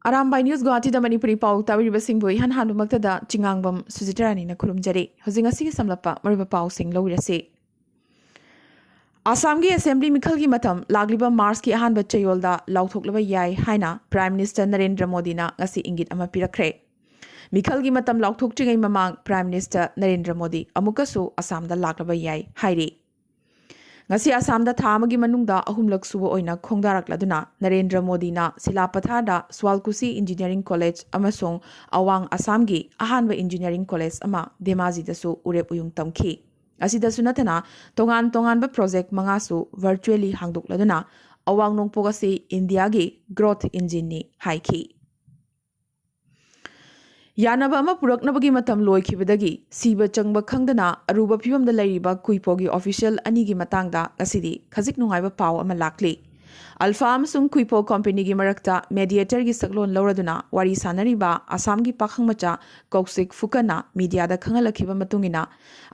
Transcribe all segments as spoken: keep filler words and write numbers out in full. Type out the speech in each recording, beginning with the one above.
Arambai news ꯒꯨꯋꯥꯍꯥꯇꯤꯗ Manipuri ꯄꯥꯎ ꯇꯥꯕꯤꯔꯤꯕꯁꯤꯡꯕꯨ ꯏꯍꯥꯟ ꯍꯥꯟꯕꯃꯛꯇꯗ ꯆꯤꯉꯥꯡꯕꯝ ꯁꯨꯖꯤꯇꯥ ꯔꯥꯅꯤꯅ ꯈꯨꯔꯨꯝꯖꯔꯤ꯫ ꯍꯧꯖꯤꯛ ꯉꯁꯤꯒꯤ ꯁꯝꯂꯞꯄ ꯃꯔꯨꯑꯣꯏꯕ ꯄꯥꯎꯁꯤꯡ ꯂꯧꯕꯤꯔꯁꯤ꯫ ꯑꯁꯥꯝꯒꯤ ꯑꯦꯁꯦꯝꯕ꯭ꯂꯤ ꯃꯤꯈꯜꯒꯤ ꯃꯇꯝ ꯂꯥꯛꯂꯤꯕ ꯃꯥꯔꯆꯀꯤ ꯑꯍꯥꯟꯕ ꯆꯌꯣꯜꯗ ꯂꯥꯎꯊꯣꯛꯂꯕ ꯌꯥꯏ ꯍꯥꯏꯅ ꯄ꯭ꯔꯥꯏꯝ ꯃꯤꯅꯤꯁꯇꯔ ꯅꯔꯦꯟꯗ꯭ꯔ ꯃꯣꯗꯤꯅ ꯉꯁꯤ ꯏꯪꯒꯤꯠ ꯑꯃ ꯄꯤꯔꯛꯈ꯭ꯔꯦ꯫ ꯃꯤꯈꯜꯒꯤ ꯃꯇꯝ ꯂꯥꯎꯊꯣꯛꯇ꯭ꯔꯤꯉꯩ ꯃꯃꯥꯡ ꯄ꯭ꯔꯥꯏꯝ ꯃꯤꯅꯤꯁꯇꯔ ꯅꯔꯦꯟꯗ꯭ꯔ ꯃꯣꯗꯤ ꯑꯃꯨꯛꯀꯁꯨ ꯑꯁꯥꯝꯗ ꯂꯥꯛꯂꯕ ꯌꯥꯏ ꯍꯥꯏꯔꯤ꯫ ꯉꯁꯤ ꯑꯁꯥꯝꯗ ꯊꯥ ꯑꯃꯒꯤ ꯃꯅꯨꯡꯗ ꯑꯍꯨꯝꯂꯛ ꯁꯨꯕ ꯑꯣꯏꯅ ꯈꯣꯡꯗꯥꯔꯛꯂꯗꯨꯅ ꯅꯔꯦꯟꯗ꯭ꯔ ꯃꯣꯗꯤꯅ ꯁꯤꯂꯥꯄꯊꯥꯔꯗ ꯁ꯭ꯋꯥꯜꯀꯨꯁꯤ ꯏꯟꯖꯤꯅꯤꯌꯥꯔꯤꯡ ꯀꯣꯂꯦꯖ ꯑꯃꯁꯨꯡ ꯑꯋꯥꯡ ꯑꯁꯥꯝꯒꯤ ꯑꯍꯥꯟꯕ ꯏꯟꯖꯤꯅꯤꯌꯥꯔꯤꯡ ꯀꯣꯂꯦꯖ ꯑꯃ ꯙꯦꯃꯥꯖꯤꯗꯁꯨ ꯎꯔꯦꯞ ꯎꯌꯨꯡ ꯇꯝꯈꯤ꯫ ꯑꯁꯤꯗꯁꯨ ꯅꯠꯇꯅ ꯇꯣꯉꯥꯟ ꯇꯣꯉꯥꯟꯕ ꯄ꯭ꯔꯣꯖꯦꯛ ꯃꯉꯥꯁꯨ ꯚꯔꯆꯨꯑꯦꯂꯤ ꯍꯥꯡꯗꯣꯛꯂꯗꯨꯅ ꯑꯋꯥꯡ ꯅꯣꯡꯄꯣꯛ ꯑꯁꯤ ꯏꯟꯗꯤꯌꯥꯒꯤ ꯒ꯭ꯔꯣꯊ ꯏꯟꯖꯤꯟꯅꯤ ꯍꯥꯏꯈꯤ꯫ ꯌꯥꯅꯕ ꯑꯃ ꯄꯨꯔꯛꯅꯕꯒꯤ ꯃꯇꯝ ꯂꯣꯏꯈꯤꯕꯗꯒꯤ ꯁꯤꯕ ꯆꯪꯕ ꯈꯪꯗꯅ ꯑꯔꯨꯕ ꯐꯤꯕꯝꯗ ꯂꯩꯔꯤꯕ ꯀꯨꯏꯄꯣꯒꯤ ꯑꯣꯐꯤꯁꯤꯌꯦꯜ ꯑꯅꯤꯒꯤ ꯃꯇꯥꯡꯗ ꯉꯁꯤꯗꯤ ꯈꯖꯤꯛ ꯅꯨꯡꯉꯥꯏꯕ ꯄꯥꯎ ꯑꯃ ꯂꯥꯛꯂꯤ꯫ ꯑꯜꯐꯥ ꯑꯃꯁꯨꯡ ꯀꯨꯏꯄꯣ ꯀꯝꯄꯦꯅꯤꯒꯤ ꯃꯔꯛꯇ ꯃꯦꯗꯤꯌꯦꯇꯔꯒꯤ ꯁꯛꯂꯣꯟ ꯂꯧꯔꯗꯨꯅ ꯋꯥꯔꯤ ꯁꯥꯟꯅꯔꯤꯕ ꯑꯁꯥꯝꯒꯤ ꯄꯥꯈꯪ ꯃꯆꯥ ꯀꯧꯁꯤꯛ ꯐꯨꯀꯟꯅ ꯃꯤꯗꯤꯌꯥꯗ ꯈꯪꯍꯜꯂꯛꯈꯤꯕ ꯃꯇꯨꯡ ꯏꯟꯅ,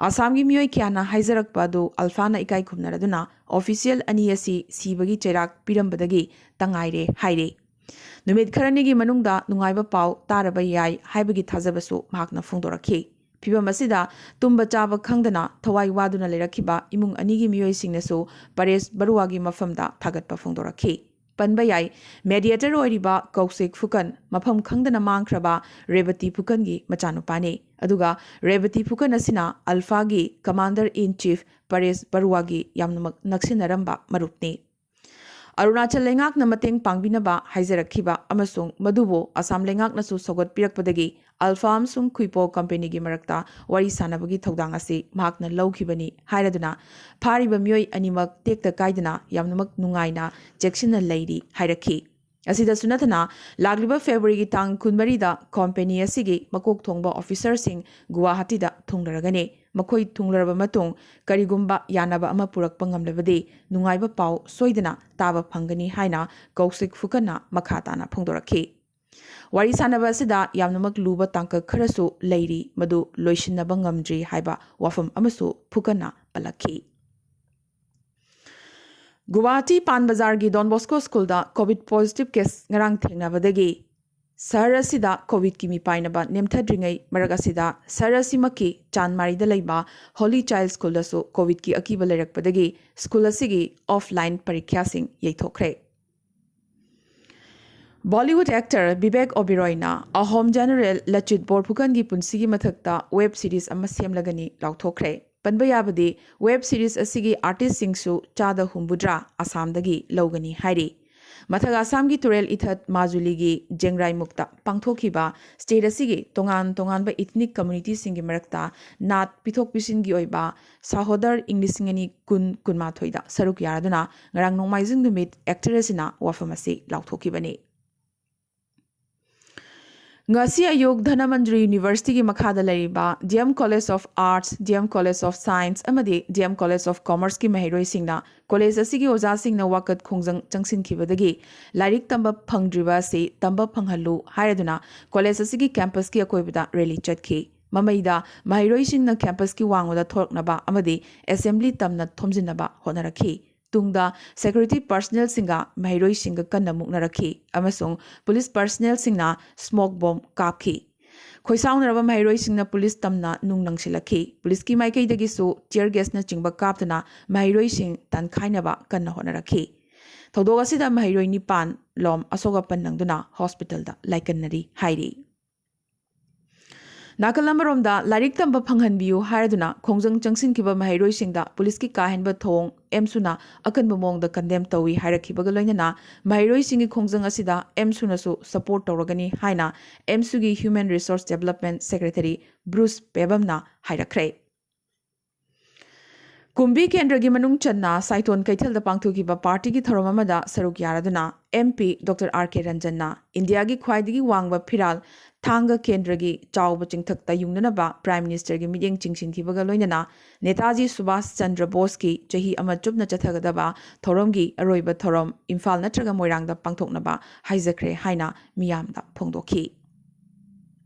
ꯑꯁꯥꯝꯒꯤ ꯃꯤꯑꯣꯏ ꯀꯌꯥꯅ ꯍꯥꯏꯖꯔꯛꯄ ꯑꯗꯨ ꯑꯜꯐꯥꯅ ꯏꯀꯥꯏ ꯈꯨꯝꯅꯔꯗꯨꯅ ꯑꯣꯐꯤꯁꯤꯌꯦꯜ ꯑꯅꯤ ꯑꯁꯤ ꯁꯤꯕꯒꯤ ꯆꯩꯔꯥꯛ ꯄꯤꯔꯝꯕꯗꯒꯤ ꯇꯉꯥꯏꯔꯦ ꯍꯥꯏꯔꯤ꯫ ꯅꯨꯃꯤꯠ ꯈꯔꯅꯤꯒꯤ ꯃꯅꯨꯡꯗ ꯅꯨꯡꯉꯥꯏꯕ ꯄꯥꯎ ꯇꯥꯔꯕ ꯌꯥꯏ ꯍꯥꯏꯕꯒꯤ ꯊꯥꯖꯕꯁꯨ ꯃꯍꯥꯛꯅ ꯐꯣꯡꯗꯣꯔꯛꯈꯤ꯫ ꯐꯤꯚꯝ ꯑꯁꯤꯗ ꯇꯨꯝꯕ ꯆꯥꯕ ꯈꯪꯗꯅ ꯊꯋꯥꯏ ꯋꯥꯗꯨꯅ ꯂꯩꯔꯛꯈꯤꯕ ꯏꯃꯨꯡ ꯑꯅꯤꯒꯤ ꯃꯤꯑꯣꯏꯁꯤꯡꯅꯁꯨ ꯄꯔꯦꯁ ꯕꯔꯨꯋꯥꯒꯤ ꯃꯐꯝꯗ ꯊꯥꯒꯠꯄ ꯐꯣꯡꯗꯣꯔꯛꯈꯤ꯫ ꯄꯟꯕ ꯌꯥꯏ, ꯃꯦꯗꯤꯌꯦꯇꯔ ꯑꯣꯏꯔꯤꯕ ꯀꯧꯁꯤꯛ ꯐꯨꯀꯟ ꯃꯐꯝ ꯈꯪꯗꯅ ꯃꯥꯡꯈ꯭ꯔꯕ ꯔꯦꯕꯇꯤ ꯐꯨꯀꯟꯒꯤ ꯃꯆꯥꯅꯨꯄꯥꯅꯤ꯫ ꯑꯗꯨꯒ ꯔꯦꯕꯇꯤ ꯐꯨꯀꯟ ꯑꯁꯤꯅ ꯑꯜꯐꯥꯒꯤ ꯀꯃꯥꯟꯗꯔ ꯏꯟ ꯆꯤꯐ ꯄꯔꯦꯁ ꯕꯔꯨꯋꯥꯒꯤ ꯌꯥꯝꯅꯃꯛ ꯅꯛꯁꯤꯟꯅꯔꯝꯕ ꯃꯔꯨꯞꯅꯤ꯫ ꯑꯔꯨꯅꯥꯆꯜ ꯂꯩꯉꯥꯛꯅ ꯃꯇꯦꯡ ꯄꯥꯡꯕꯤꯅꯕ ꯍꯥꯏꯖꯔꯛꯈꯤꯕ ꯑꯃꯁꯨꯡ ꯃꯗꯨꯕꯨ ꯑꯁꯥꯝ ꯂꯩꯉꯥꯛꯅꯁꯨ ꯁꯧꯒꯠꯄꯤꯔꯛꯄꯗꯒꯤ ꯑꯜꯐꯥ ꯑꯃꯁꯨꯡ ꯈꯨꯏꯄꯣ ꯀꯝꯄꯦꯅꯤꯒꯤ ꯃꯔꯛꯇ ꯋꯥꯔꯤ ꯁꯥꯟꯅꯕꯒꯤ ꯊꯧꯗꯥꯡ ꯑꯁꯤ ꯃꯍꯥꯛꯅ ꯂꯧꯈꯤꯕꯅꯤ ꯍꯥꯏꯔꯗꯨꯅ ꯐꯥꯔꯤꯕ ꯃꯤꯑꯣꯏ ꯑꯅꯤꯃꯛ ꯇꯦꯛꯇ ꯀꯥꯏꯗꯅ ꯌꯥꯝꯅꯃꯛ ꯅꯨꯡꯉꯥꯏꯅ ꯆꯦꯛꯁꯤꯟꯅ ꯂꯩꯔꯤ ꯍꯥꯏꯔꯛꯈꯤ꯫ ꯑꯁꯤꯗꯁꯨ ꯅꯠꯇꯅ ꯂꯥꯛꯂꯤꯕ ꯐꯦꯕ꯭ꯔꯨꯋꯥꯔꯤꯒꯤ ꯇꯥꯡ ꯀꯨꯟꯃꯔꯤꯗ ꯀꯝꯄꯦꯅꯤ ꯑꯁꯤꯒꯤ ꯃꯀꯣꯛ ꯊꯣꯡꯕ ꯑꯣꯐꯤꯁꯔꯁꯤꯡ ꯒꯨꯋꯥꯍꯥꯇꯤꯗ ꯊꯨꯡꯂꯔꯒꯅꯤ꯫ ꯃꯈꯣꯏ ꯊꯨꯡꯂꯔꯕ ꯃꯇꯨꯡ ꯀꯔꯤꯒꯨꯝꯕ ꯌꯥꯅꯕ ꯑꯃ ꯄꯨꯔꯛꯄ ꯉꯝꯂꯕꯗꯤ ꯅꯨꯡꯉꯥꯏꯕ ꯄꯥꯎ ꯁꯣꯏꯗꯅ ꯇꯥꯕ ꯐꯪꯒꯅꯤ ꯍꯥꯏꯅ ꯀꯧꯁꯤꯛ ꯐꯨꯀꯟꯅ ꯃꯈꯥ ꯇꯥꯅ ꯐꯣꯡꯗꯣꯔꯛꯈꯤ꯫ ꯋꯥꯔꯤ ꯁꯥꯟꯅꯕ ꯑꯁꯤꯗ ꯌꯥꯝꯅꯃꯛ ꯂꯨꯕ ꯇꯥꯡꯀꯛ ꯈꯔꯁꯨ ꯂꯩꯔꯤ, ꯃꯗꯨ ꯂꯣꯏꯁꯤꯟꯅꯕ ꯉꯝꯗ꯭ꯔꯤ ꯍꯥꯏꯕ ꯋꯥꯐꯝ ꯑꯃꯁꯨ ꯐꯨꯀꯟꯅ ꯄꯜꯂꯛꯈꯤ꯫ ꯒꯨꯋꯥꯍꯥꯇꯤ ꯄꯥꯟ ꯕꯖꯥꯔꯒꯤ ꯗꯣꯟ ꯕꯣꯁꯀꯣ ꯁ꯭ꯀꯨꯜꯗ ꯀꯣꯚꯤꯗ ꯄꯣꯖꯤꯇꯤꯚ ꯀꯦꯁ ꯉꯔꯥꯡ ꯊꯦꯡꯅꯕꯗꯒꯤ ꯁꯍꯔ ꯑꯁꯤꯗ ꯀꯣꯚꯤꯗꯀꯤ ꯃꯤꯄꯥꯏꯅꯕ ꯅꯦꯝꯊꯗ꯭ꯔꯤꯉꯩ ꯃꯔꯛ ꯑꯁꯤꯗ ꯁꯍꯔ ꯑꯁꯤꯃꯛꯀꯤ ꯆꯥꯟꯃꯥꯔꯤꯗ ꯂꯩꯕ ꯍꯣꯂꯤ ꯆꯥꯏꯜ ꯁ꯭ꯀꯨꯜꯗꯁꯨ ꯀꯣꯚꯤꯗꯀꯤ ꯑꯀꯤꯕ ꯂꯩꯔꯛꯄꯗꯒꯤ ꯁ꯭ꯀꯨꯜ ꯑꯁꯤꯒꯤ ꯑꯣꯐꯂꯥꯏꯟ ꯄꯔꯤꯈ꯭ꯌꯥꯁꯤꯡ ꯌꯩꯊꯣꯛꯈ꯭ꯔꯦ꯫ ꯕꯣꯂꯤꯋꯨꯗ ꯑꯦꯛꯇꯔ ꯕꯤꯕꯦꯛ ꯑꯣꯕꯤꯔꯣꯏꯅ ꯑꯍꯣꯝ ꯖꯦꯅꯔꯦꯜ ꯂꯆꯤꯠ ꯕꯣꯔꯐꯨꯀꯟꯒꯤ ꯄꯨꯟꯁꯤꯒꯤ ꯃꯊꯛꯇ ꯋꯦꯕ ꯁꯤꯔꯤꯖ ꯑꯃ ꯁꯦꯝꯂꯒꯅꯤ ꯂꯥꯎꯊꯣꯛꯈ꯭ꯔꯦ꯫ ꯄꯟꯕ ꯌꯥꯕꯗꯤ, ꯋꯦꯕ ꯁꯤꯔꯤꯖ ꯑꯁꯤꯒꯤ ꯑꯥꯔꯇꯤꯁꯁꯤꯡꯁꯨ ꯆꯥꯗ ꯍꯨꯝꯐꯨꯇꯔꯥ ꯑꯁꯥꯝꯗꯒꯤ ꯂꯧꯒꯅꯤ ꯍꯥꯏꯔꯤ꯫ ꯃꯊꯛ ꯑꯁꯥꯝꯒꯤ ꯇꯨꯔꯦꯜ ꯏꯊꯠ ꯃꯥꯖꯨꯂꯤꯒꯤ ꯖꯦꯡꯒ꯭ꯔꯥꯏꯃꯨꯛꯇ ꯄꯥꯡꯊꯣꯛꯈꯤꯕ ꯁ꯭ꯇꯦꯠ ꯑꯁꯤꯒꯤ ꯇꯣꯉꯥꯟ ꯇꯣꯉꯥꯟꯕ ꯏꯊꯅꯤꯛ ꯀꯝꯃ꯭ꯌꯨꯅꯤꯇꯤꯁꯤꯡꯒꯤ ꯃꯔꯛꯇ ꯅꯥꯠ ꯄꯤꯊꯣꯛ ꯄꯤꯁꯤꯟꯒꯤ ꯑꯣꯏꯕ ꯁꯥꯍꯣꯗꯔ ꯏꯪ ꯂꯤꯁꯤꯡ ꯑꯅꯤ ꯀꯨꯟ ꯀꯨꯟꯃꯥꯊꯣꯏꯗ ꯁꯔꯨꯛ ꯌꯥꯔꯗꯨꯅ ꯉꯔꯥꯡ ꯅꯣꯡꯃꯥꯏꯖꯤꯡ ꯅꯨꯃꯤꯠ ꯑꯦꯛꯇꯔ ꯑꯁꯤꯅ ꯋꯥꯐꯝ ꯑꯁꯤ ꯂꯥꯎꯊꯣꯛꯈꯤꯕꯅꯤ꯫ ꯉꯁꯤ ꯑꯌꯨꯛ ꯙꯅꯃꯟꯖꯨꯔꯤ ꯌꯨꯅꯤꯚꯔꯁꯤꯇꯤꯒꯤ ꯃꯈꯥꯗ ꯂꯩꯔꯤꯕ D M college of arts, D M college of science ꯑꯃꯗꯤ ꯗꯤ ꯑꯦꯝ ꯀꯣꯂꯦꯖ ꯑꯣꯐ ꯀꯣꯃꯔꯁꯀꯤ ꯃꯍꯩꯔꯣꯏꯁꯤꯡꯅ ꯀꯣꯂꯦꯖ ꯑꯁꯤꯒꯤ ꯑꯣꯖꯥꯁꯤꯡꯅ ꯋꯥꯀꯠ ꯈꯣꯡꯖꯪ ꯆꯪꯁꯤꯟꯈꯤꯕꯗꯒꯤ ꯂꯥꯏꯔꯤꯛ ꯇꯝꯕ ꯐꯪꯗ꯭ꯔꯤꯕ ꯑꯁꯤ ꯇꯝꯕ ꯐꯪꯍꯜꯂꯨ ꯍꯥꯏꯔꯗꯨꯅ ꯀꯣꯂꯦꯖ ꯑꯁꯤꯒꯤ ꯀꯦꯝꯄꯁꯀꯤ ꯑꯀꯣꯏꯕꯗ ꯔꯦꯂꯤ ꯆꯠꯈꯤ꯫ ꯃꯃꯩꯗ ꯃꯍꯩꯔꯣꯏꯁꯤꯡꯅ ꯀꯦꯝꯄꯁꯀꯤ ꯋꯥꯡꯃꯗ ꯊꯣꯔꯛꯅꯕ ꯑꯃꯗꯤ ꯑꯦꯁꯦꯝꯕ꯭ꯂꯤ ꯇꯝꯅ ꯊꯣꯝꯖꯤꯟꯅꯕ ꯍꯣꯠꯅꯔꯛꯈꯤ꯫ ꯇꯨꯡꯗ ꯁꯦꯀ꯭ꯌꯨꯔꯤꯇꯤ ꯄꯔꯁꯅꯦꯜꯁꯤꯡꯒ ꯃꯍꯩꯔꯣꯏꯁꯤꯡꯒ ꯀꯟꯅ ꯃꯨꯛꯅꯔꯛꯈꯤ ꯑꯃꯁꯨꯡ ꯄꯨꯂꯤꯁ ꯄꯔꯁꯅꯦꯜꯁꯤꯡꯅ ꯁ꯭ꯃꯣꯛ ꯕꯣꯝ ꯀꯥꯞꯈꯤ꯫ ꯈꯣꯏꯁꯥꯎꯅꯔꯕ ꯃꯍꯩꯔꯣꯏꯁꯤꯡꯅ ꯄꯨꯂꯤꯁ ꯇꯝꯅ ꯅꯨꯡ ꯅꯪꯁꯤꯜꯂꯛꯈꯤ꯫ ꯄꯨꯂꯤꯁꯀꯤ ꯃꯥꯏꯀꯩꯗꯒꯤꯁꯨ ꯇꯤꯌꯔ ꯒꯦꯁꯅꯆꯤꯡꯕ ꯀꯥꯞꯇꯨꯅ ꯃꯍꯩꯔꯣꯏꯁꯤꯡ ꯇꯥꯟꯈꯥꯏꯅꯕ ꯀꯟꯅ ꯍꯣꯠꯅꯔꯛꯈꯤ꯫ ꯊꯧꯗꯣꯛ ꯑꯁꯤꯗ ꯃꯍꯩꯔꯣꯏ ꯅꯤꯄꯥꯟ ꯂꯣꯝ ꯑꯁꯣꯛ ꯑꯄꯟ ꯅꯪꯗꯨꯅ ꯍꯣꯁꯄꯤꯇꯥꯜꯗ ꯂꯥꯏꯀꯠꯅꯔꯤ ꯍꯥꯏꯔꯤ꯫ ꯅꯥꯀꯜ ꯑꯃꯔꯣꯝꯗ, ꯂꯥꯏꯔꯤꯛ ꯇꯝꯕ ꯐꯪꯍꯟꯕꯤꯌꯨ ꯍꯥꯏꯔꯗꯨꯅ ꯈꯣꯡꯖꯪ ꯆꯪꯁꯤꯟꯈꯤꯕ ꯃꯍꯩꯔꯣꯏꯁꯤꯡꯗ ꯄꯨꯂꯤꯁꯀꯤ ꯀꯥꯍꯦꯟꯕ ꯊꯧꯑꯣꯡ ꯑꯦꯝꯁꯨꯅ ꯑꯀꯟꯕ ꯃꯑꯣꯡꯗ ꯀꯟꯗꯦꯝ ꯇꯧꯏ ꯍꯥꯏꯔꯛꯈꯤꯕꯒ ꯂꯣꯏꯅꯅ ꯃꯍꯩꯔꯣꯏꯁꯤꯡꯒꯤ ꯈꯣꯡꯖꯪ ꯑꯁꯤꯗ ꯑꯦꯝꯁꯨꯅꯁꯨ ꯁꯄꯣꯔꯠ ꯇꯧꯔꯒꯅꯤ ꯍꯥꯏꯅ ꯑꯦꯝꯁꯨꯒꯤ human resource development secretary Bruce ꯄꯦꯕꯝꯅ ꯍꯥꯏꯔꯛꯈ꯭ꯔꯦ꯫ ꯀꯨꯝꯕꯤ ꯀꯦꯟꯗ꯭ꯔꯒꯤ ꯃꯅꯨꯡ ꯆꯟꯅ ꯁꯥꯏꯊꯣꯟ ꯀꯩꯊꯦꯜꯗ ꯄꯥꯡꯊꯣꯛꯈꯤꯕ ꯄꯥꯔꯇꯤꯒꯤ ꯊꯧꯔꯝ ꯑꯃꯗ ꯁꯔꯨꯛ ꯌꯥꯔꯗꯨꯅ ꯑꯦꯝ ꯄꯤ ꯗꯣꯛꯇꯔ ꯑꯥꯔ ꯀꯦ ꯔꯟꯖꯟꯅ ꯏꯟꯗꯤꯌꯥꯒꯤ ꯈ꯭ꯋꯥꯏꯗꯒꯤ ꯋꯥꯡꯕ ꯐꯤꯔꯥꯜ ꯊꯥꯡꯒ ꯀꯦꯟꯗ꯭ꯔꯒꯤ ꯆꯥꯎꯕ ꯆꯤꯡꯊꯛꯇ ꯌꯨꯡꯅꯅꯕ ꯄ꯭ꯔꯥꯏꯝ ꯃꯤꯅꯤꯁꯇꯔꯒꯤ ꯃꯤꯠꯌꯦꯡ ꯆꯤꯡꯁꯤꯟꯈꯤꯕꯒ ꯂꯣꯏꯅꯅ ꯅꯦꯇꯥꯖꯤ ꯁꯨꯚꯥꯁ ꯆꯟꯗ꯭ꯔ ꯕꯣꯁꯀꯤ ꯆꯍꯤ ꯑꯃ ꯆꯨꯞꯅ ꯆꯠꯊꯒꯗꯕ ꯊꯧꯔꯝꯒꯤ ꯑꯔꯣꯏꯕ ꯊꯧꯔꯝ ꯏꯝꯐꯥꯜ ꯅꯠꯇ꯭ꯔꯒ ꯃꯣꯏꯔꯥꯡꯗ ꯄꯥꯡꯊꯣꯛꯅꯕ ꯍꯥꯏꯖꯈ꯭ꯔꯦ ꯍꯥꯏꯅ ꯃꯤꯌꯥꯝꯗ ꯐꯣꯡꯗꯣꯛꯈꯤ꯫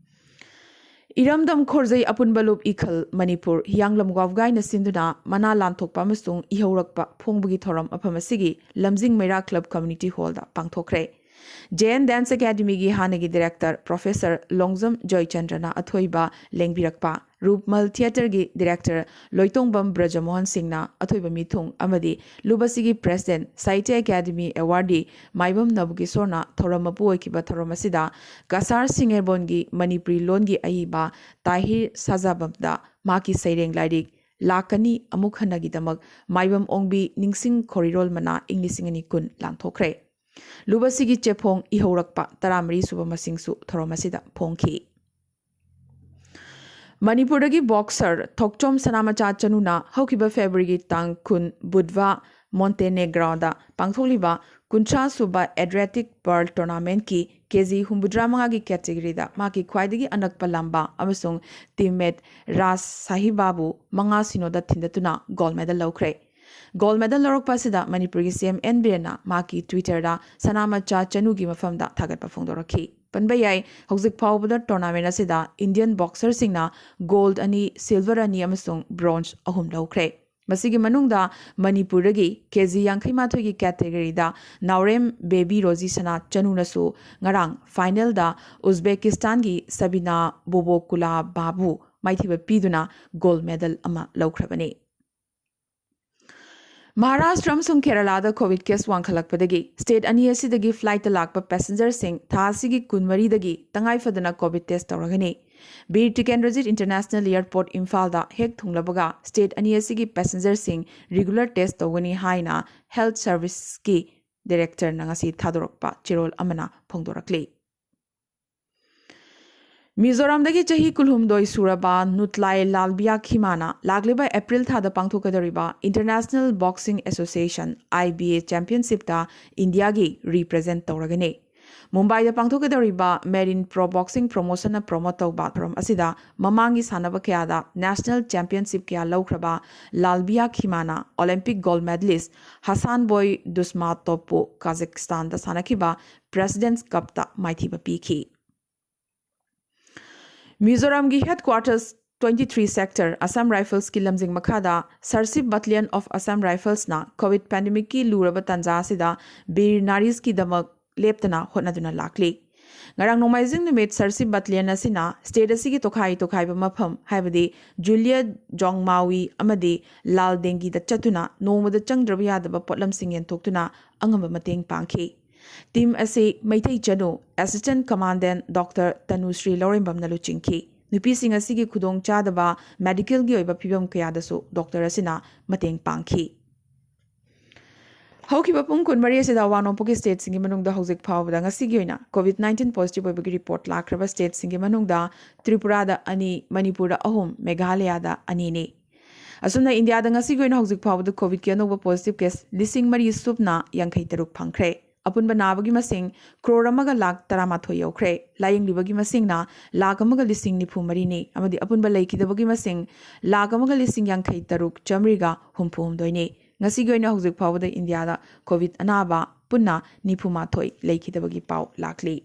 ꯏꯔꯝꯗꯝ ꯈꯣꯔꯖꯩ ꯑꯄꯨꯟꯕ ꯂꯨꯞ ꯏꯈꯜ ꯃꯅꯤꯄꯨꯔ ꯍꯤꯌꯥꯡꯂꯝ ꯋꯥꯕꯒꯥꯏꯅ ꯁꯤꯟꯗꯨꯅ ꯃꯅꯥ ꯂꯥꯟꯊꯣꯛꯄ ꯑꯃꯁꯨꯡ ꯏꯍꯧꯔꯛꯄ ꯐꯣꯡꯕꯒꯤ ꯊꯧꯔꯝ ꯃꯐꯝ ꯑꯁꯤꯒꯤ ꯂꯝꯖꯤꯡ ꯃꯩꯔꯥ ꯀ꯭ꯂꯕ ꯀꯝꯃ꯭ꯌꯨꯅꯤꯇꯤ ꯍꯣꯜꯗ ꯄꯥꯡꯊꯣꯛꯈ꯭ꯔꯦ꯫ ꯖꯦ ꯑꯦꯟ ꯗꯥꯟꯁ ꯑꯦꯀꯥꯗꯃꯤꯒꯤ ꯍꯥꯟꯅꯒꯤ ꯗꯤꯔꯦꯛꯇꯔ ꯄ꯭ꯔꯣꯐꯦꯁꯔ ꯂꯣꯡꯖꯝ ꯖꯣꯏꯆꯟꯗ꯭ꯔꯅ ꯑꯊꯣꯏꯕ ꯂꯦꯡꯕꯤꯔꯛꯄ, ꯔꯨꯞꯃꯜ ꯊꯤꯌꯦꯇꯔꯒꯤ ꯗꯤꯔꯦꯛꯇꯔ ꯂꯣꯏꯇꯣꯡꯕꯝ ꯕ꯭ꯔꯖꯃꯣꯍꯟ ꯁꯤꯡꯅ ꯑꯊꯣꯏꯕ ꯃꯤꯊꯨꯡ ꯑꯃꯗꯤ ꯂꯨꯕꯁꯤꯒꯤ ꯄ꯭ꯔꯦꯁꯤꯗꯦꯟꯠ, ꯁꯥꯍꯤꯇ꯭ꯌ ꯑꯦꯀꯥꯗꯃꯤ ꯑꯦꯋꯥꯔꯗꯤ ꯃꯥꯏꯕꯝ ꯅꯕꯀꯤꯁꯣꯔꯅ ꯊꯧꯔꯝ ꯃꯄꯨ ꯑꯣꯏꯈꯤꯕ ꯊꯧꯔꯝ ꯑꯁꯤꯗ ꯀꯁꯥꯔ ꯁꯤꯡꯍꯦꯕꯣꯟꯒꯤ ꯃꯅꯤꯄꯨꯔꯤ ꯂꯣꯟꯒꯤ ꯑꯏꯕ ꯇꯥꯍꯤꯔ ꯁꯥꯖꯥꯕꯝꯗ ꯃꯍꯥꯛꯀꯤ ꯁꯩꯔꯦꯡ ꯂꯥꯏꯔꯤꯛ ꯂꯥꯛꯀꯅꯤ ꯑꯃꯨꯛ ꯍꯟꯅꯒꯤꯗꯃꯛ ꯃꯥꯏꯕꯝ ꯑꯣꯡꯕꯤ ꯅꯤꯡꯁꯤꯡ ꯈꯣꯔꯤꯔꯣꯜ ꯃꯅꯥ ꯏꯪ ꯂꯤꯁꯤꯡ ꯑꯅꯤ ꯀꯨꯟ ꯂꯥꯟꯊꯣꯛꯈ꯭ꯔꯦ꯫ ꯂꯨꯕꯁꯤꯒꯤ ꯆꯦꯐꯣꯡ ꯏꯍꯧꯔꯛꯄ ꯇꯔꯥꯃꯔꯤ ꯁꯨꯕ ꯃꯁꯤꯡꯁꯨ ꯊꯧꯔꯝ ꯑꯁꯤꯗ ꯐꯣꯡꯈꯤ꯫ ꯃꯅꯤꯄꯨꯔꯗꯒꯤ ꯕꯣꯛꯁꯔ ꯊꯣꯛꯆꯣꯝ ꯁꯅꯥꯃꯆꯥ ꯆꯅꯨꯅ ꯍꯧꯈꯤꯕ ꯐꯦꯕ꯭ꯔꯨꯋꯥꯔꯤꯒꯤ ꯇꯥꯡ ꯀꯨꯟ ꯕꯨꯙꯋꯥ ꯃꯣꯟꯇꯦꯅꯦꯒ꯭ꯔꯣꯗ ꯄꯥꯡꯊꯣꯛꯂꯤꯕ ꯀꯨꯟꯊ꯭ꯔꯥ ꯁꯨꯕ ꯑꯦꯗ꯭ꯔꯦꯇꯤꯛ ꯄꯔꯜ ꯇꯣꯔꯅꯥꯃꯦꯟꯠꯀꯤ ꯀꯦꯖꯤ ꯍꯨꯝꯐꯨꯇꯔꯥ ꯃꯉꯥꯒꯤ ꯀꯦꯇꯦꯒꯣꯔꯤꯗ ꯃꯍꯥꯛꯀꯤ ꯈ꯭ꯋꯥꯏꯗꯒꯤ ꯑꯅꯛꯄ ꯂꯝꯕꯥ ꯑꯃꯁꯨꯡ ꯇꯤꯝꯃꯦꯠ ꯔꯥꯖ ꯁꯥꯍꯤꯕꯥꯕꯨ ꯃꯉꯥ ꯁꯤꯅꯣꯗ ꯊꯤꯟꯗꯠꯇꯨꯅ ꯒꯣꯜ ꯃꯦꯗꯜ ꯂꯧꯈ꯭ꯔꯦ꯫ ꯒꯣꯜ ꯃꯦꯗꯜ ꯂꯧꯔꯛꯄ ꯑꯁꯤꯗ ꯃꯅꯤꯄꯨꯔꯒꯤ ꯁꯤ ꯑꯦꯝ ꯑꯦꯟ ꯕꯤꯔꯦꯟꯅ ꯃꯍꯥꯛꯀꯤ ꯇ꯭ꯋꯤꯇꯔꯗ ꯁꯅꯥꯃꯆꯥ ꯆꯅꯨꯒꯤ ꯃꯐꯝꯗ ꯊꯥꯒꯠꯄ ꯐꯣꯡꯗꯣꯔꯛꯈꯤ꯫ ꯄꯟꯕ ꯌꯥꯏ, ꯍꯧꯖꯤꯛ ꯐꯥꯎꯕꯗ ꯇꯣꯔꯅꯥꯃꯦꯟꯠ ꯑꯁꯤꯗ ꯏꯟꯗꯤꯌꯟ ꯕꯣꯛꯁꯔꯁꯤꯡꯅ ꯒꯣꯜꯗ ꯑꯅꯤ, ꯁꯤꯜꯚꯔ ꯑꯅꯤ ꯑꯃꯁꯨꯡ ꯕ꯭ꯔꯣꯟꯖ ꯑꯍꯨꯝ ꯂꯧꯈ꯭ꯔꯦ꯫ ꯃꯁꯤꯒꯤ ꯃꯅꯨꯡꯗ ꯃꯅꯤꯄꯨꯔꯗꯒꯤ ꯀꯦꯖꯤ ꯌꯥꯡꯈꯩ ꯃꯥꯊꯣꯏꯒꯤ ꯀꯦꯇꯦꯒꯣꯔꯤꯗ ꯅꯥꯎꯔꯦꯝ ꯕꯦꯕꯤ ꯔꯣꯖꯤ ꯁꯅꯥ ꯆꯅꯨꯅꯁꯨ ꯉꯔꯥꯡ ꯐꯥꯏꯅꯦꯜꯗ ꯎꯖꯕꯦꯀꯤꯁꯇꯥꯟꯒꯤ ꯁꯕꯤꯅꯥ ꯕꯣꯕꯣꯀꯨꯂꯥ ꯕꯥꯕꯨ ꯃꯥꯏꯊꯤꯕ ꯄꯤꯗꯨꯅ ꯒꯣꯜ ꯃꯦꯗꯜ ꯑꯃ ꯂꯧꯈ꯭ꯔꯕꯅꯤ꯫ ꯃꯍꯥꯔꯥꯁꯇ꯭ꯔ ꯑꯃꯁꯨꯡ ꯀꯦꯔꯂꯥꯗ ꯀꯣꯚꯤꯗ ꯀꯦꯁ ꯋꯥꯡꯈꯠꯂꯛꯄꯗꯒꯤ ꯁ꯭ꯇꯦꯠ ꯑꯅꯤ ꯑꯁꯤꯗꯒꯤ ꯐ꯭ꯂꯥꯏꯠꯇ ꯂꯥꯛꯄ ꯄꯦꯁꯦꯟꯖꯔꯁꯤꯡ ꯊꯥ ꯑꯁꯤꯒꯤ ꯀꯨꯟꯃꯔꯤꯗꯒꯤ ꯇꯉꯥꯏ ꯐꯗꯅ COVID test ꯇꯧꯔꯒꯅꯤ꯫ Bir Tikendrajit international airport ꯏꯝꯐꯥꯜꯗ ꯍꯦꯛ ꯊꯨꯡꯂꯕꯒ ꯁ꯭ꯇꯦꯠ ꯑꯅꯤ ꯑꯁꯤꯒꯤ ꯄꯦꯁꯦꯟꯖꯔꯁꯤꯡ ꯔꯤꯒꯨꯂꯔ ꯇꯦꯁ ꯇꯧꯒꯅꯤ ꯍꯥꯏꯅ ꯍꯦꯜꯊ ꯁꯔꯚꯤꯁꯀꯤ ꯗꯥꯏꯔꯦꯛꯇꯔꯅ ꯉꯁꯤ ꯊꯥꯗꯣꯔꯛꯄ ꯆꯦꯔꯣꯜ ꯑꯃꯅ ꯐꯣꯡꯗꯣꯔꯛꯂꯤ꯫ ꯃꯤꯖꯣꯔꯥꯝꯗꯒꯤ ꯆꯍꯤ ꯀꯨꯟꯍꯨꯝꯗꯣꯏ ꯁꯨꯔꯕ ꯅꯨꯠꯂꯥꯏ ꯂꯥꯜꯕꯤꯌꯥ ꯈꯤꯃꯥꯅ ꯂꯥꯛꯂꯤꯕ ꯑꯦꯄ꯭ꯔꯤꯜ ꯊꯥꯗ ꯄꯥꯡꯊꯣꯛꯀꯗꯧꯔꯤꯕ international boxing association, I B A, ꯆꯦꯝꯄꯤꯌꯟꯁꯤꯞꯇ ꯏꯟꯗꯤꯌꯥꯒꯤ ꯔꯤꯄ꯭ꯔꯖꯦꯟꯠ ꯇꯧꯔꯒꯅꯤ꯫ ꯃꯨꯝꯕꯥꯏꯗ ꯄꯥꯡꯊꯣꯛꯀꯗꯧꯔꯤꯕ ꯃꯦꯔꯤꯟ ꯄ꯭ꯔꯣ ꯕꯣꯛꯁꯤꯡ ꯄ꯭ꯔꯣꯃꯣꯁꯟꯅ ꯄ꯭ꯔꯣꯃꯣꯠ ꯇꯧꯕ ꯊꯧꯔꯝ ꯑꯁꯤꯗ ꯃꯃꯥꯡꯒꯤ ꯁꯥꯟꯅꯕ ꯀꯌꯥꯗ ꯅꯦꯁꯅꯦꯜ ꯆꯦꯝꯄꯤꯌꯟꯁꯤꯞ ꯀꯌꯥ ꯂꯧꯈ꯭ꯔꯕ ꯂꯥꯜꯕꯤꯌꯥ ꯈꯤꯃꯥꯅ Olympic gold medalist Hasanboy ꯗꯨꯁꯃꯥꯇꯣꯞꯄꯨ ꯀꯥꯖꯥꯛꯁꯇꯥꯟꯗ ꯁꯥꯟꯅꯈꯤꯕ ꯄ꯭ꯔꯦꯁꯤꯗꯦꯟꯠꯁ ꯀꯞꯇ ꯃꯥꯏꯊꯤꯕ ꯄꯤꯈꯤ꯫ ꯃꯤꯖꯣꯔꯥꯝꯒꯤ headquarters twenty three sector Assam ꯔꯥꯏꯐꯜꯁꯀꯤ ꯂꯝꯖꯤꯡ ꯃꯈꯥꯗ ꯁꯔꯁꯤꯞ ꯕꯠꯂꯤꯌꯟ ꯑꯣꯐ ꯑꯁꯥꯝ ꯔꯥꯏꯐꯜꯁꯅ ꯀꯣꯚꯤꯗ ꯄꯦꯟꯗꯦꯃꯤꯛꯀꯤ ꯂꯨꯔꯕ ꯇꯥꯟꯖꯥ ꯑꯁꯤꯗ ꯕꯤꯔ ꯅꯥꯔꯤꯁꯀꯤꯗꯃꯛ ꯂꯦꯞꯇꯅ ꯍꯣꯠꯅꯗꯨꯅ ꯂꯥꯛꯂꯤ꯫ ꯉꯔꯥꯡ ꯅꯣꯡꯃꯥꯏꯖꯤꯡ ꯅꯨꯃꯤꯠ ꯁꯔꯁꯤꯞ ꯕꯇꯥꯂꯤꯌꯟ ꯑꯁꯤꯅ ꯁ꯭ꯇꯦꯠ ꯑꯁꯤꯒꯤ ꯇꯣꯈꯥꯏ ꯇꯣꯈꯥꯏꯕ ꯃꯐꯝ, ꯍꯥꯏꯕꯗꯤ ꯖꯨꯂꯤꯌꯥ ꯖꯣꯡꯃꯥꯋꯤ ꯑꯃꯗꯤ ꯂꯥꯜ ꯗꯦꯡꯒꯤꯗ ꯆꯠꯇꯨꯅ ꯅꯣꯡꯃꯗ ꯆꯪꯗ꯭ꯔꯕ ꯌꯥꯗꯕ ꯄꯣꯠꯂꯝꯁꯤꯡ ꯌꯦꯟꯊꯣꯛꯇꯨꯅ ꯑꯉꯝꯕ ꯃꯇꯦꯡ ꯄꯥꯡꯈꯤ꯫ ꯇꯤꯝ ꯑꯁꯤ ꯃꯩꯇꯩ ꯆꯅꯨ, ꯑꯦꯁꯤꯁꯇꯦꯟꯠ ꯀꯃꯥꯟꯗꯦꯟꯠ ꯗꯣꯛꯇꯔ ꯇꯅꯨꯁ꯭ꯔꯤ ꯂꯧꯔꯦꯝꯕꯝꯅ ꯂꯨꯆꯤꯡꯈꯤ꯫ ꯅꯨꯄꯤꯁꯤꯡ ꯑꯁꯤꯒꯤ ꯈꯨꯗꯣꯡ ꯆꯥꯗꯕ ꯃꯦꯗꯤꯀꯦꯜꯒꯤ ꯑꯣꯏꯕ ꯐꯤꯕꯝ ꯀꯌꯥꯗꯁꯨ ꯗꯣꯛꯇꯔ ꯑꯁꯤꯅ ꯃꯇꯦꯡ ꯄꯥꯡꯈꯤ꯫ ꯍꯧꯈꯤꯕ ꯄꯨꯡ ꯀꯨꯟꯃꯔꯤ ꯑꯁꯤꯗ ꯑꯋꯥ ꯅꯣꯡꯄꯣꯛꯀꯤ ꯁ꯭ꯇꯦꯠꯁꯤꯡꯒꯤ ꯃꯅꯨꯡꯗ ꯍꯧꯖꯤꯛ ꯐꯥꯎꯕꯗ ꯉꯁꯤꯒꯤ ꯑꯣꯏꯅ ꯀꯣꯚꯤꯗ ꯅꯥꯏꯟꯇꯤꯟ ꯄꯣꯖꯤꯇꯤꯚ ꯑꯣꯏꯕꯒꯤ ꯔꯤꯄꯣꯔꯠ ꯂꯥꯛꯈ꯭ꯔꯕ ꯁ꯭ꯇꯦꯠꯁꯤꯡꯒꯤ ꯃꯅꯨꯡꯗ ꯇ꯭ꯔꯤꯄꯨꯔꯥꯗ ꯑꯅꯤ, ꯃꯅꯤꯄꯨꯔꯗ ꯑꯍꯨꯝ, ꯃꯦꯘꯥꯂꯌꯥꯗ ꯑꯅꯤꯅꯤ꯫ ꯑꯁꯨꯝꯅ ꯏꯟꯗꯤꯌꯥꯗ ꯉꯁꯤꯒꯤ ꯑꯣꯏꯅ ꯍꯧꯖꯤꯛ ꯐꯥꯎꯕꯗ ꯀꯣꯚꯤꯗꯀꯤ ꯑꯅꯧꯕ ꯄꯣꯖꯤꯇꯤꯚ ꯀꯦꯁ ꯂꯤꯁꯤꯡ ꯃꯔꯤ ꯁꯨꯞꯅ ꯌꯥꯡꯈꯩ ꯇꯔꯨꯛ ꯐꯪꯈ꯭ꯔꯦ꯫ ꯑꯄꯨꯟꯕ ꯅꯥꯕꯒꯤ ꯃꯁꯤꯡ ꯀ꯭ꯔꯣꯔ ꯑꯃꯒ ꯂꯥꯈ ꯇꯔꯥꯃꯥꯊꯣꯏ ꯌꯧꯈ꯭ꯔꯦ꯫ ꯂꯥꯌꯦꯡꯂꯤꯕꯒꯤ ꯃꯁꯤꯡꯅ ꯂꯥꯈ ꯑꯃꯒ ꯂꯤꯁꯤꯡ ꯅꯤꯐꯨ ꯃꯔꯤꯅꯤ ꯑꯃꯗꯤ ꯑꯄꯨꯟꯕ ꯂꯩꯈꯤꯗꯕꯒꯤ ꯃꯁꯤꯡ ꯂꯥꯈ ꯑꯃꯒ ꯂꯤꯁꯤꯡ ꯌꯥꯡꯈꯩ ꯇꯔꯨꯛ ꯆꯥꯃꯔꯤꯒ ꯍꯨꯝꯐꯨ ꯍꯨꯝꯗꯣꯏꯅꯤ꯫ ꯉꯁꯤꯒꯤ ꯑꯣꯏꯅ ꯍꯧꯖꯤꯛ ꯐꯥꯎꯕꯗ ꯏꯟꯗꯤꯌꯥꯗ ꯀꯣꯚꯤꯗ ꯑꯅꯥꯕ ꯄꯨꯟꯅ ꯅꯤꯐꯨ ꯃꯥꯊꯣꯏ ꯂꯩꯈꯤꯗꯕꯒꯤ ꯄꯥꯎ ꯂꯥꯛꯂꯤ꯫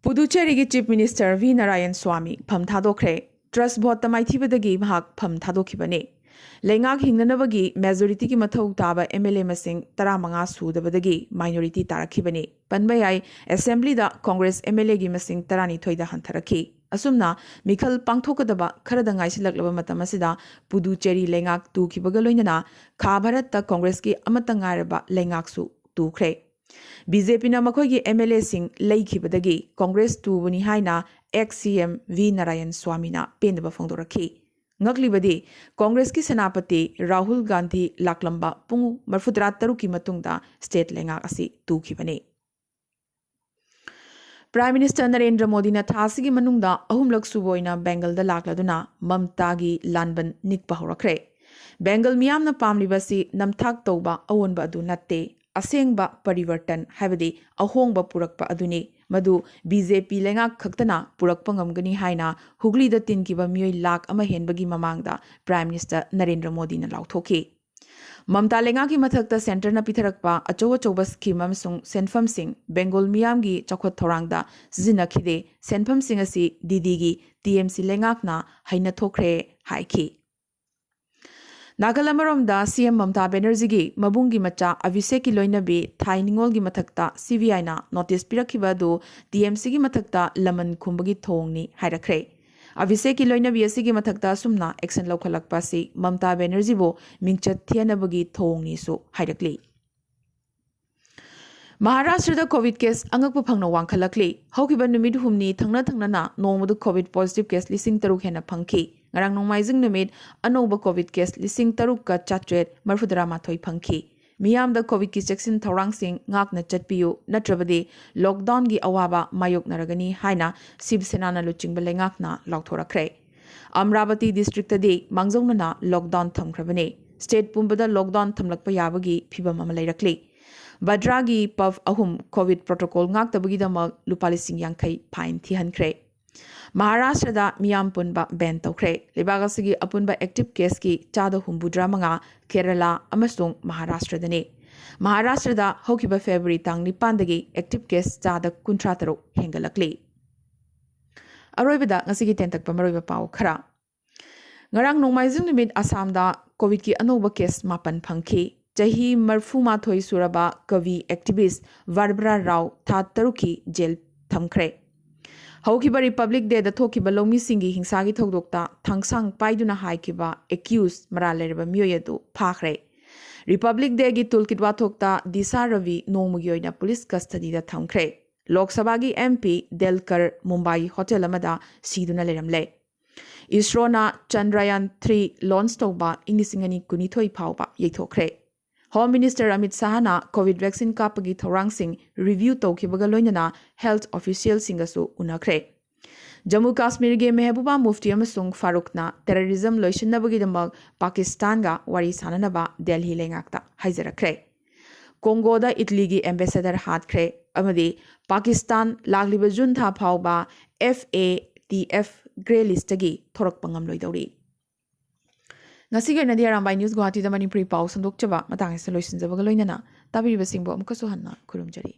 ꯄꯨꯗꯨꯆꯦꯔꯤꯒꯤ chief minister V Narayanaswamy ꯐꯝ ꯊꯥꯗꯣꯛꯈ꯭ꯔꯦ꯫ ꯇ꯭ꯔꯁ ꯚꯣꯠꯇ ꯃꯥꯏꯊꯤꯕꯗꯒꯤ ꯃꯍꯥꯛ ꯐꯝ ꯊꯥꯗꯣꯛꯈꯤꯕꯅꯤ꯫ ꯂꯩꯉꯥꯛ ꯍꯤꯡꯅꯅꯕꯒꯤ ꯃꯦꯖꯣꯔꯤꯇꯤꯒꯤ ꯃꯊꯧ ꯇꯥꯕ ꯑꯦꯝ ꯑꯦꯜ ꯑꯦ ꯃꯁꯤꯡ ꯇꯔꯥꯃꯉꯥ ꯁꯨꯗꯕꯗꯒꯤ ꯃꯥꯏꯅꯣꯔꯤꯇꯤ ꯇꯥꯔꯛꯈꯤꯕꯅꯤ꯫ ꯄꯟꯕ ꯌꯥꯏ, ꯑꯦꯁꯦꯝꯕ꯭ꯂꯤꯗ ꯀꯣꯡꯒ꯭ꯔꯦꯁ ꯑꯦꯝ ꯑꯦꯜ ꯑꯦꯒꯤ ꯃꯁꯤꯡ ꯇꯔꯥꯅꯤꯊꯣꯏꯗ ꯍꯟꯊꯔꯛꯈꯤ꯫ ꯑꯁꯨꯝꯅ ꯃꯤꯈꯜ ꯄꯥꯡꯊꯣꯛꯀꯗꯕ ꯈꯔꯗ ꯉꯥꯏꯁꯤꯜꯂꯛꯂꯕ ꯃꯇꯝ ꯑꯁꯤꯗ ꯄꯨꯗꯨꯆꯦꯔꯤ ꯂꯩꯉꯥꯛ ꯇꯨꯈꯤꯕꯒ ꯂꯣꯏꯅꯅ ꯈꯥ ꯚꯥꯔꯠꯇ ꯀꯣꯡꯒ꯭ꯔꯦꯁꯀꯤ ꯑꯃꯠꯇ ꯉꯥꯏꯔꯕ ꯂꯩꯉꯥꯛꯁꯨ ꯇꯨꯈ꯭ꯔꯦ꯫ ꯕꯤ ꯖꯦ ꯄꯤꯅ ꯃꯈꯣꯏꯒꯤ ꯑꯦꯝ ꯑꯦꯜ ꯑꯦꯁꯤꯡ ꯂꯩꯈꯤꯕꯗꯒꯤ ꯀꯣꯡꯒ꯭ꯔꯦꯁ ꯇꯨꯕꯅꯤ ꯍꯥꯏꯅ ꯑꯦꯛꯁ ꯁꯤ ꯑꯦꯝ ꯚꯤ ꯅꯥꯔꯥꯌꯟ ꯁ꯭ꯋꯥꯃꯤꯅ ꯄꯦꯟꯗꯕ ꯐꯣꯡꯗꯣꯔꯛꯈꯤ꯫ ꯉꯛꯂꯤꯕꯗꯤ, ꯀꯣꯡꯒ꯭ꯔꯦꯁꯀꯤ ꯁꯦꯅꯥꯄꯇꯤ ꯔꯥꯍꯨꯜ ꯒꯥꯟꯙꯤ ꯂꯥꯛꯂꯝꯕ ꯄꯨꯡ ꯃꯔꯤꯐꯨꯇꯔꯥ ꯇꯔꯨꯛꯀꯤ ꯃꯇꯨꯡꯗ ꯁ꯭ꯇꯦꯠ ꯂꯩꯉꯥꯛ ꯑꯁꯤ ꯇꯨꯈꯤꯕꯅꯤ꯫ ꯄ꯭ꯔꯥꯏꯝ ꯃꯤꯅꯤꯁꯇꯔ ꯅꯔꯦꯟꯗ꯭ꯔ ꯃꯣꯗꯤꯅ ꯊꯥ ꯑꯁꯤꯒꯤ ꯃꯅꯨꯡꯗ ꯑꯍꯨꯝꯂꯛ ꯁꯨꯕ ꯑꯣꯏꯅ ꯕꯦꯡꯒꯜꯗ ꯂꯥꯛꯂꯗꯨꯅ ꯃꯝꯇꯥꯒꯤ ꯂꯥꯟꯕꯟ ꯅꯤꯛꯄ ꯍꯧꯔꯛꯈ꯭ꯔꯦ꯫ ꯕꯦꯡꯒꯜ ꯃꯤꯌꯥꯝꯅ ꯄꯥꯝꯂꯤꯕ ꯑꯁꯤ ꯅꯝꯊꯥꯛ ꯇꯧꯕ ꯑꯑꯣꯟꯕ ꯑꯗꯨ ꯅꯠꯇꯦ, ꯑꯁꯦꯡꯕ ꯄꯔꯤꯕꯔꯇꯟ, ꯍꯥꯏꯕꯗꯤ ꯑꯍꯣꯡꯕ ꯄꯨꯔꯛꯄ ꯑꯗꯨꯅꯤ꯫ ꯃꯗꯨ ꯕꯤ ꯖꯦ ꯄꯤ ꯂꯩꯉꯥꯛ ꯈꯛꯇꯅ ꯄꯨꯔꯛꯄ ꯉꯝꯒꯅꯤ ꯍꯥꯏꯅ ꯍꯨꯒ꯭ꯂꯤꯗ ꯇꯤꯟꯈꯤꯕ ꯃꯤꯑꯣꯏ ꯂꯥꯈ ꯑꯃ ꯍꯦꯟꯕꯒꯤ ꯃꯃꯥꯡꯗ ꯄ꯭ꯔꯥꯏꯝ ꯃꯤꯅꯤꯁꯇꯔ ꯅꯔꯦꯟꯗ꯭ꯔ ꯃꯣꯗꯤꯅ ꯂꯥꯎꯊꯣꯛꯈꯤ꯫ ꯃꯝꯇꯥ ꯂꯩꯉꯥꯛꯀꯤ ꯃꯊꯛꯇ ꯁꯦꯟꯇꯔꯅ ꯄꯤꯊꯔꯛꯄ ꯑꯆꯧ ꯑꯆꯧꯕ ꯁ꯭ꯀꯤꯝ ꯑꯃꯁꯨꯡ ꯁꯦꯟꯐꯝꯁꯤꯡ ꯕꯦꯡꯒꯣꯜ ꯃꯤꯌꯥꯝꯒꯤ ꯆꯥꯎꯈꯠ ꯊꯧꯔꯥꯡꯗ ꯁꯤꯖꯤꯟꯅꯈꯤꯗꯦ꯫ ꯁꯦꯟꯐꯝꯁꯤꯡ ꯑꯁꯤ ꯗꯤꯗꯤꯒꯤ ꯇꯤ ꯑꯦꯝ ꯁꯤ ꯂꯩꯉꯥꯛꯅ ꯍꯩꯅ ꯊꯣꯛꯈ꯭ꯔꯦ ꯍꯥꯏꯈꯤ꯫ ꯅꯥꯀꯜ ꯑꯃꯔꯣꯝꯗ, ꯁꯤ ꯑꯦꯝ ꯃꯃꯇꯥ ꯕꯦꯅꯔꯖꯤꯒꯤ ꯃꯕꯨꯡꯒꯤ ꯃꯆꯥ ꯑꯚꯤꯁꯦꯛꯀꯤ ꯂꯣꯏꯅꯕꯤ ꯊꯥꯏ ꯅꯤꯉꯣꯜꯒꯤ ꯃꯊꯛꯇ ꯁꯤ ꯕꯤ ꯑꯥꯏꯅ ꯅꯣꯇꯤꯁ ꯄꯤꯔꯛꯈꯤꯕ ꯑꯗꯨ ꯇꯤ ꯑꯦꯝ ꯁꯤꯒꯤ ꯃꯊꯛꯇ ꯂꯃꯟ ꯈꯨꯝꯕꯒꯤ ꯊꯧꯑꯣꯡꯅꯤ ꯍꯥꯏꯔꯛꯈ꯭ꯔꯦ꯫ ꯑꯚꯤꯁꯦꯛꯀꯤ ꯂꯣꯏꯅꯕꯤ ꯑꯁꯤꯒꯤ ꯃꯊꯛꯇ ꯑꯁꯨꯝꯅ ꯑꯦꯛꯁꯟ ꯂꯧꯈꯠꯂꯛꯄ ꯑꯁꯤ ꯃꯃꯇꯥ ꯕꯦꯅꯔꯖꯤꯕꯨ ꯃꯤꯡꯆꯠ ꯊꯤꯍꯟꯅꯕꯒꯤ ꯊꯧꯑꯣꯡꯅꯤꯁꯨ ꯍꯥꯏꯔꯛꯂꯤ꯫ ꯃꯍꯥꯔꯥꯁꯇ꯭ꯔꯗ ꯀꯣꯚꯤꯗ ꯀꯦꯁ ꯑꯉꯛꯄ ꯐꯪꯅ ꯋꯥꯡꯈꯠꯂꯛꯂꯤ꯫ ꯍꯧꯈꯤꯕ ꯅꯨꯃꯤꯠ ꯍꯨꯝꯅꯤ ꯊꯪꯅ ꯊꯪꯅꯅ ꯅꯣꯡꯃꯗ ꯀꯣꯚꯤꯗ ꯄꯣꯖꯤꯇꯤꯚ ꯀꯦꯁ ꯂꯤꯁꯤꯡ ꯇꯔꯨꯛ ꯍꯦꯟꯅ ꯐꯪꯈꯤ꯫ ꯉꯔꯥꯡ ꯅꯣꯡꯃꯥꯏꯖꯤꯡ ꯅꯨꯃꯤꯠ ꯑꯅꯧꯕ ꯀꯣꯚꯤꯗ ꯀꯦꯁ ꯂꯤꯁꯤꯡ ꯇꯔꯨꯛꯀ ꯆꯥꯇ꯭ꯔꯦꯠ ꯃꯔꯐꯨꯇꯔꯥ ꯃꯥꯊꯣꯏ ꯐꯪꯈꯤ꯫ ꯃꯤꯌꯥꯝꯗ ꯀꯣꯚꯤꯗꯀꯤ ꯆꯦꯛꯁꯤꯟ ꯊꯧꯔꯥꯡꯁꯤꯡ ꯉꯥꯛꯅ ꯆꯠꯄꯤꯌꯨ, ꯅꯠꯇ꯭ꯔꯕꯗꯤ ꯂꯣꯛꯗꯥꯎꯟꯒꯤ ꯑꯋꯥꯕ ꯃꯥꯌꯣꯛꯅꯔꯒꯅꯤ ꯍꯥꯏꯅ ꯁꯤꯕ ꯁꯦꯅꯥꯅ ꯂꯨꯆꯤꯡꯕ ꯂꯩꯉꯥꯛꯅ ꯂꯥꯎꯊꯣꯔꯛꯈ꯭ꯔꯦ꯫ ꯑꯃꯔꯥꯕꯇꯤ ꯗꯤꯁꯇ꯭ꯔꯤꯛꯇꯗꯤ ꯃꯥꯡꯖꯧꯅꯅ ꯂꯣꯛꯗꯥꯎꯟ ꯊꯝꯈ꯭ꯔꯕꯅꯤ꯫ ꯁ꯭ꯇꯦꯠ ꯄꯨꯝꯕꯗ ꯂꯣꯛꯗꯥꯎꯟ ꯊꯝꯂꯛꯄ ꯌꯥꯕꯒꯤ ꯐꯤꯚꯝ ꯑꯃ ꯂꯩꯔꯛꯂꯤ꯫ ꯕꯗ꯭ꯔꯥꯒꯤ ꯄꯕ ꯑꯍꯨꯝ ꯀꯣꯚꯤꯗ ꯄ꯭ꯔꯣꯇꯣꯀꯣꯜ ꯉꯥꯛꯇꯕꯒꯤꯗꯃꯛ ꯂꯨꯄꯥ ꯂꯤꯁꯤꯡ ꯌꯥꯡꯈꯩ ꯐꯥꯏꯟ ꯊꯤꯍꯟꯈ꯭ꯔꯦ꯫ ꯃꯍꯥꯔꯥꯁꯇ꯭ꯔꯗ ꯃꯤꯌꯥꯝ ꯄꯨꯟꯕ ꯕꯦꯟ ꯇꯧꯈ꯭ꯔꯦ꯫ ꯂꯩꯕꯥꯛ ꯑꯁꯤꯒꯤ ꯑꯄꯨꯟꯕ ꯑꯦꯛꯇꯤꯚ ꯀꯦꯁꯀꯤ ꯆꯥꯗ ꯍꯨꯝꯐꯨꯇꯔꯥ ꯃꯉꯥ ꯀꯦꯔꯂꯥ ꯑꯃꯁꯨꯡ ꯃꯍꯥꯔꯥꯁꯇ꯭ꯔꯗꯅꯤ꯫ ꯃꯍꯥꯔꯥꯁꯇ꯭ꯔꯗ ꯍꯧꯈꯤꯕ ꯐꯦꯕ꯭ꯔꯨꯋꯥꯔꯤ ꯇꯥꯡ ꯅꯤꯄꯥꯟꯗꯒꯤ ꯑꯦꯛꯇꯤꯚ ꯀꯦꯁ ꯆꯥꯗ ꯀꯨꯟꯊ꯭ꯔꯥ ꯇꯔꯨꯛ ꯍꯦꯟꯒꯠꯂꯛꯂꯤ꯫ ꯑꯔꯣꯏꯕꯗ ꯉꯁꯤꯒꯤ ꯇꯦꯟꯇꯛꯄ ꯃꯔꯨꯑꯣꯏꯕ ꯄꯥꯎ ꯈꯔ꯫ ꯉꯔꯥꯡ ꯅꯣꯡꯃꯥꯏꯖꯤꯡ ꯅꯨꯃꯤꯠ ꯑꯁꯥꯝꯗ ꯀꯣꯚꯤꯗꯀꯤ ꯑꯅꯧꯕ ꯀꯦꯁ ꯃꯥꯄꯟ ꯐꯪꯈꯤ꯫ ꯆꯍꯤ ꯃꯔꯐꯨ ꯃꯥꯊꯣꯏ ꯁꯨꯔꯕ ꯀꯕꯤ ꯑꯦꯛꯇꯤꯚꯤꯁ ꯕꯥꯔꯕꯔꯥ ꯔꯥꯎ ꯊꯥ ꯇꯔꯨꯛꯀꯤ ꯖꯦꯜ ꯊꯝꯈ꯭ꯔꯦ꯫ ꯍꯧꯈꯤꯕ ꯔꯤꯄꯕ꯭ꯂꯤꯛ ꯗꯦꯗ ꯊꯣꯛꯈꯤꯕ ꯂꯧꯃꯤꯁꯤꯡꯒꯤ ꯍꯤꯡꯁꯥꯒꯤ ꯊꯧꯗꯣꯛꯇ ꯊꯥꯡꯁꯥꯡ ꯄꯥꯏꯗꯨꯅ ꯍꯥꯏꯈꯤꯕ ꯑꯦꯀ꯭ꯌꯨꯁ ꯃꯔꯥꯜ ꯂꯩꯔꯕ ꯃꯤꯑꯣꯏ ꯑꯗꯨ ꯐꯥꯈ꯭ꯔꯦ꯫ ꯔꯤꯄꯕ꯭ꯂꯤꯛ ꯗꯦꯒꯤ ꯇꯨꯜꯀꯤꯠ ꯋꯥꯊꯣꯛꯇ ꯗꯤꯁꯥ ꯔꯕꯤ ꯅꯣꯡꯃꯒꯤ ꯑꯣꯏꯅ ꯄꯨꯂꯤꯁ ꯀꯁꯇꯗꯤꯗ ꯊꯝꯈ꯭ꯔꯦ꯫ ꯂꯣꯛ ꯁꯚꯥꯒꯤ ꯑꯦꯝ ꯄꯤ ꯗꯦꯜꯀꯔ ꯃꯨꯝꯕꯥꯏ ꯍꯣꯇꯦꯜ ꯑꯃꯗ ꯁꯤꯗꯨꯅ ꯂꯩꯔꯝꯂꯦ꯫ ꯏꯁꯔꯣꯅ ꯆꯟꯗ꯭ꯔꯌꯥꯟ ꯊ꯭ꯔꯤ ꯂꯣꯟꯆ ꯇꯧꯕ ꯏꯪ ꯂꯤꯁꯤꯡ ꯑꯅꯤ ꯀꯨꯟꯅꯤꯊꯣꯏ ꯐꯥꯎꯕ ꯌꯩꯊꯣꯛꯈ꯭ꯔꯦ꯫ ꯍꯣꯝ ꯃꯤꯅꯤꯁꯇꯔ ꯑꯃꯤꯠ ꯁꯥꯍꯅ ꯀꯣꯚꯤꯗ ꯚꯦꯛꯁꯤꯟ ꯀꯥꯞꯄꯒꯤ ꯊꯧꯔꯥꯡꯁꯤꯡ ꯔꯤꯚꯤꯌꯨ ꯇꯧꯈꯤꯕꯒ ꯂꯣꯏꯅꯅ ꯍꯦꯜꯊ ꯑꯣꯐꯤꯁꯤꯌꯦꯜꯁꯤꯡꯒꯁꯨ ꯎꯅꯈ꯭ꯔꯦ꯫ ꯖꯝꯃꯨ ꯀꯥꯁꯃꯤꯔꯒꯤ ꯃꯦꯍꯕꯨꯕꯥ ꯃꯨꯐꯇꯤ ꯑꯃꯁꯨꯡ ꯐꯥꯔꯨꯛꯅ ꯇꯦꯔꯣꯔꯤꯖꯝ ꯂꯣꯏꯁꯤꯟꯅꯕꯒꯤꯗꯃꯛ ꯄꯥꯀꯤꯁꯇꯥꯟꯒ ꯋꯥꯔꯤ ꯁꯥꯅꯅꯕ ꯗꯦꯜꯍꯤ ꯂꯩꯉꯥꯛꯇ ꯍꯥꯏꯖꯔꯛꯈ꯭ꯔꯦ꯫ ꯀꯣꯡꯒꯣꯗ ꯏꯇꯂꯤꯒꯤ ꯑꯦꯝꯕꯦꯁꯦꯗꯔ ꯍꯥꯠꯈ꯭ꯔꯦ ꯑꯃꯗꯤ ꯄꯥꯀꯤꯁꯇꯥꯟ ꯂꯥꯛꯂꯤꯕ ꯖꯨꯟ ꯊꯥ ꯐꯥꯎꯕ F A T F grey ꯂꯤꯁꯇꯒꯤ ꯊꯣꯔꯛꯄ ꯉꯝꯂꯣꯏꯗꯧꯔꯤ꯫ ꯉꯁꯤꯒꯤ ꯑꯣꯏꯅꯗꯤ ꯑꯔꯥꯝꯕꯥꯏ ꯅ꯭ꯌꯨꯁ ꯒꯨꯋꯥꯍꯥꯇꯤꯗ ꯃꯅꯤꯄꯨꯔꯤ ꯄꯥꯎ ꯁꯟꯗꯣꯛꯆꯕ ꯃꯇꯥꯡ ꯑꯁꯤꯗ ꯂꯣꯏꯁꯤꯟꯖꯕꯒ ꯂꯣꯏꯅꯅ ꯇꯥꯕꯤꯔꯤꯕꯁꯤꯡꯕꯨ ꯑꯃꯨꯛꯀꯁꯨ ꯍꯟꯅ ꯈꯨꯔꯨꯝꯖꯔꯤ꯫